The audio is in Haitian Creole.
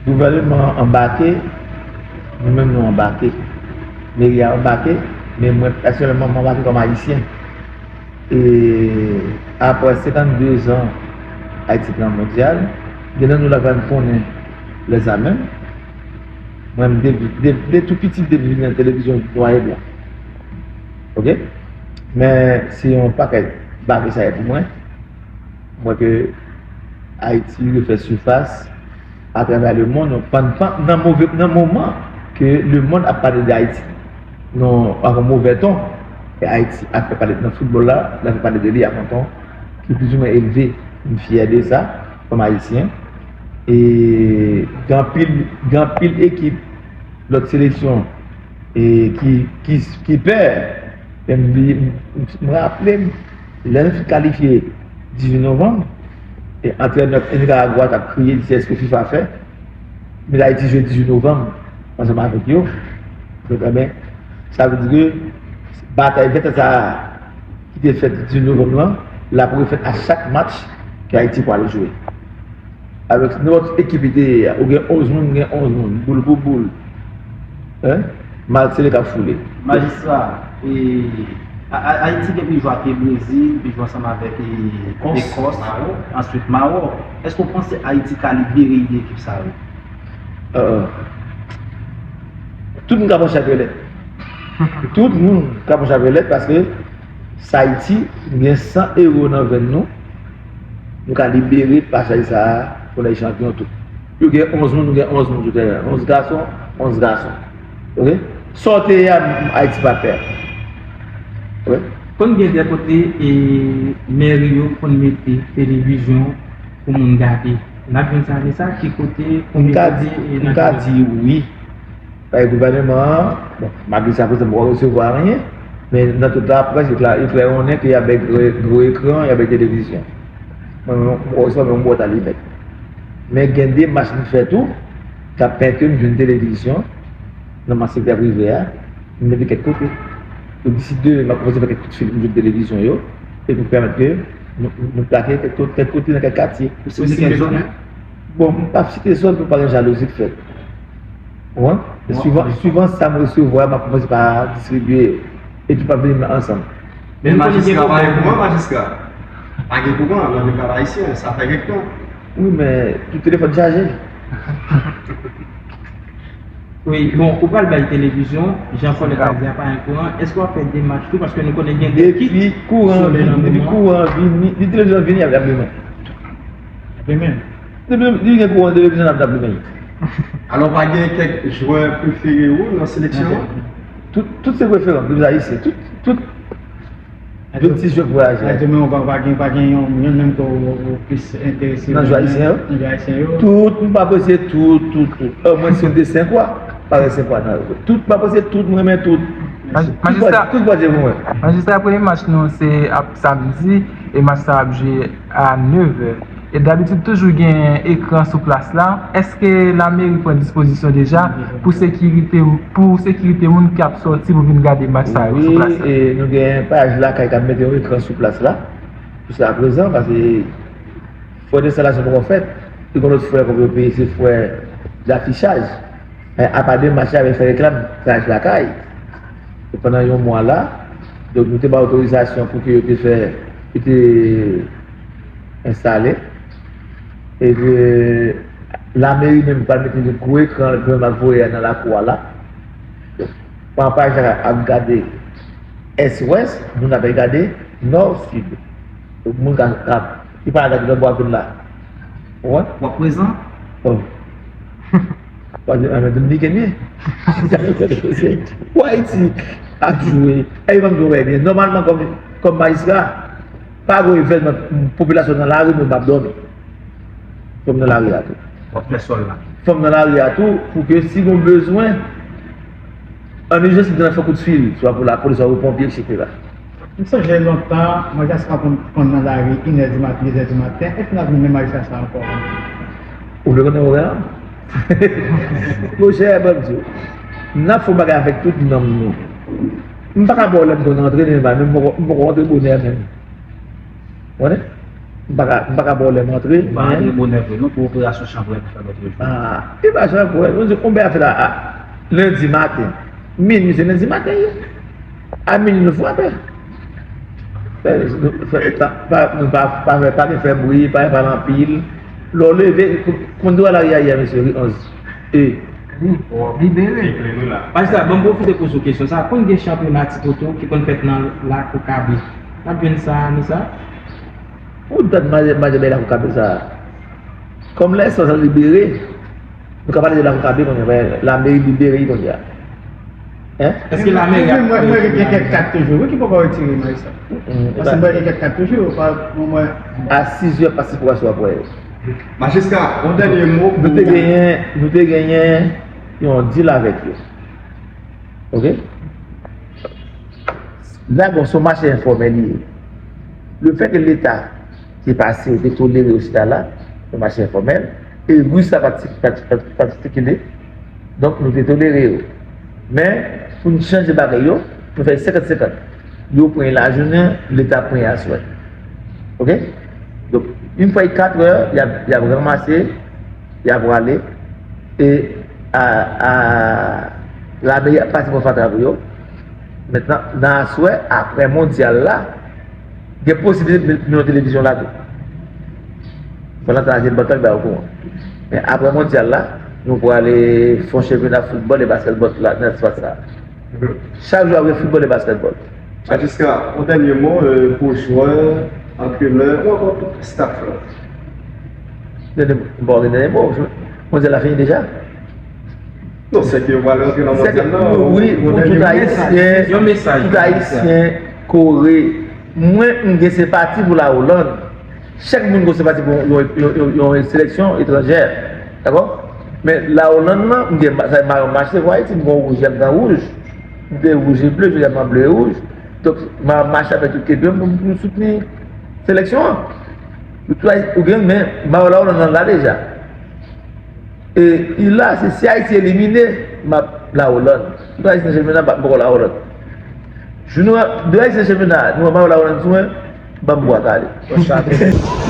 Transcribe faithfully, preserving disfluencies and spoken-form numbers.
Gouvènman an anbake, nou menm nou anbake. Meri a anbake, men mwen pèsonèlman m anbake kòm Ayisyen. E apre senkannde zan Ayiti pran mondyal, gen nan nou la pa konnen lèzame. Mwen, m de, de, de tou piti, depi vin nan televizyon nwa e blan. Oke? Men se yon pakèt bagay sa ye pou mwen. M wè ke Ayiti refè sifas atravè lemonn, pandan, nan move, nan moman ke lemonn ap pale de Ayiti nan, ak yon move ton, e Ayiti ap fè pale nan foutbòl la, l ap fè pale de li ak yon ton ki plizoumwen elve. M fyè de sa, kòm Ayisyen. E gen anpil, gen anpil ekip lòt seleksyon e ki, ki, ki pè. Men m bliye, m, m, m raple m, lè nou fin kalifye dizuit novanm, e antrenè Nikaragwa t ap kriye, di se èske fifa fè. Men Ayiti jwe dizuit novanm ansanm avèk yo. Donk, enben, sa vle di ke batay vètè sa a ki te fèt dizuit novanm lan, l ap refèt a chak match ke Ayiti pral jwe. Avèk nenpòt ekip li te ye a, ou gen onz moun, ou gen onz moun, boul pou boul. Hein? Mal sele k ap foule. Majistra, e, A-, A-, Ayiti gen pou jwe ak Brezil, pou jwe ansanm avèk, e, Ekòs, answit Mawòk. Èske w panse Ayiti ka libere de ekip sa yo? Euh, tout moun ka panche ak rèlèt. Tout moun ka panche ak rèlèt paske s Ayiti, nou gen san ewo nan venn nou. Nou ka libere pasaj sa a pou n al chanpyon tou. Yo gen onz moun, nou gen onz moun sou teren an. Onz gason, onz gason. Oke? Sa w te ye a, Ayiti pa pè. Oke? Konn gen de kote e meri yo konn mete televizyon pou moun gade. N ap jwenn sa, men sa, ki kote pou mete, e, nan televizyon? M ka di wi. Paske gouvènman an, bon, malgre sa, prezan, m poko resevwa anyen, men nan tout laprès, yo klè, yo klè konnen ke y ap bay gwo, gwo ekran, y ap bay televizyon. Mwen menm, m poko resevwa, men m bwat alimèt. Men gen demach m fè tou, k ap pèmèt ke m jwenn televizyon nan sektè prive a, m mete kèk kote. Epi si demen m ap kòmanse fè kèk kout fil pou m jwenn televizyon yo, e pou pèmèt ke nou, nou plake kèk kote, kèk kote nan kèk katye. Ou site kèk zòn? Bon, m p ap site zòn pou pa gen jalouzi k fèt. Ou konprann? Suivan, suivan sa m resevwa, m ap kòmanse pa distribye yo. Epi pa vini ansanm. Men majistra pa gen kouran, majistra. Pa gen kouran nan Legal Ayisyen, sa fè kèk tan. Wi, men tout telefòn chaje. Wi, bon, ou pral bay televizyon, jan Fòlèt la di a pa gen kouran, èske w ap fè demach tou? Paske nou konnen gen de kit sou le nan moman. Depi kouran vini, depi televizyon vini, y ap, y ap limen. Y ap limen. Depi, depi gen kouran, televizyon ap, ap limen. Alò, pa gen kèk jwè prefere ou nan seleksyon an? Tout, tout se prefere m, tout ayisyen, tout, tout. Vennsis jwè pou Ayisyen. Sa vle di, men pa, pa gen, pa gen yon, yon menm ke w, w plis enterese nan jwè ayisyen yo? Nan jwè ayisyen yo? Tout, m apresye tout, tout, tout. Omwen si yon de Senkwa, pa gen Senkwa nan yo. Tout, m apresye tout, m renmen tout. Tout bòdye pou mwen. Majistra, premye match nou se ap samdi, e match sa ap jwe a nevè. E dabitid toujou gen ekran sou plas la. Èske lameri pran dispozisyon deja pou sekirite, pou sekirite moun k ap sòti pou vin gade match sa yo sou plas la? Wi, e nou gen paj Lakay k ap mete yon ekran sou plas la jiskaprezan, paske fè de enstalasyon poko fèt. Li gen lòt frè k ap peye, se frè dafichaj. Men apa de match la, men fè reklam paj Lakay. E pandan yon mwa la, donk nou te ba otorizasyon pou ke yo te fè, yo te enstale. E ke lameri menm pral mete yon gwo ekran, yo menm ap voye nan lakou a la. Pran paj la ap gade ès wès, moun ap gade nò sid. Moun ka, ka, ki pa gade nan bwa vin la. Ou konprann? W ap prezan? Oh. W ap di, ah, men Dominiken ye. Pou Ayiti ap jwe. E yo pa m jwe byen. Nòmalman, kòm, kòm majistra, pa gen evènman popilasyon nan lari, men m ap dòmi. Fò m nan lari a tou. W ap fè sòl la. Fò m nan lari a tou, pou ke si gen bezwen, an ijans, m te nan fè kout fil, swa pou lapolis, swa pou ponpye, etsetera. M sonje lontan, mwen jis konn, konn nan lari inè di maten, dezè di maten, èske n ap jwenn menm majistra sa ankò? Ou vle konnen orè a? Monchè, ban m di w, n ap fè yon bagay avèk tout nanm nou. M pa ka ba w lè m konn rantre, men m poko, m poko rantre bonè menm. Ou konnen? M pa ka, m pa ka ba w lè m antre, men. M pa antre bonè vre non, pou operasyon chanpwèl ki fèt lòt jou. Ah, e pa chanpwèl. Mwen di, konbyen afè la, a, lendi maten. Minui, se lendi maten, ye. A minui, nou frape. Fè, fè, ta, pa, nou pa, pa fè, pa gen fè bri, pa gen pale anpil. Lè w leve, konn dwa lari a yè, mesye, ri onz. E. Libere. Majistra, ban m pwofite poze w kesyon sa. Konn gen chanpyona ti poto ki konn fèt nan lakou Kabe. N ap jwenn sa, nou sa? Ou dat maje, maje bay lakou Kabe sa. Kòm lè sa libere, nou ka pale de lakou Kabe kounye a, lameri libere li kounye a. Hein? Èske lameri ap Mwen gen kèk kat toujou, wi, ki poko retire, majistra. Paske mwen gen kèk kat toujou, pa, mwen, mwen. A sizè pase pou aswè apre. Majistra, yon dènye mo pou. Nou te genyen, nou te genyen yon deal avèk yo. Ok? Dragon, se yon mache enfòmèl li ye. Lefètke Leta te pase, yo te tolere yo chita la, yon mache enfòmèl, e Ris la pa t, pa t, pa t, pa t sikile, donk nou te tolere yo. Men, pou n chanje bagay yo, nou fè senkant senkant. Yo pran lajounen, Leta pran aswè. Ok? Donk, yon fwa e katrè, y ap, y ap ranmase, y ap prale, e a, a, lame ap pase pran fatra pou yo. Mentnan, nan aswè, apre mondyal la, gen posiblite nou, nou nan televizyon la tou. Valentin Ajenbant la, li ba yo kouran. Men apre mondyal la, nou prale fè yon chanpyona foutbòl e baskètbòl la, nan espas sa. Chak jou ap gen foutbòl e baskètbòl. Majistra, yon dènye mo, euh, pou jwè, antrenè, ou ankò tout staff la. Dènye mo, bon, dènye mo, mondyal la fini deja. Non, se ke yo pral rantre nan mondyal la. Wi, pou tout Ayisyen, tout Ayisyen, Kore, mwen, m gen senpati pou Laholann. Chak moun gen senpati pou yon, yon, yon, yon seleksyon etranjè. Dakò? Men Laholann nan, m gen ma-, sa mayo m achte pou Ayiti, m gen yon wouj, vè, blan, wouj. M te wouj e ble, jodi a m an ble e wouj. Donk, m a mache avèk tout kè m pou m, pou m soutni seleksyon an. Ou gen, men mayo Laholann nan la deja. E, e la, se si Ayiti elimine, m ap Laholann. Si Ayiti nan chanpyona, m poko Laholann. Jou nou, de Ayiti nan chanpyona, nou wè mayo Laholann sou mwen, ban m bwa kale.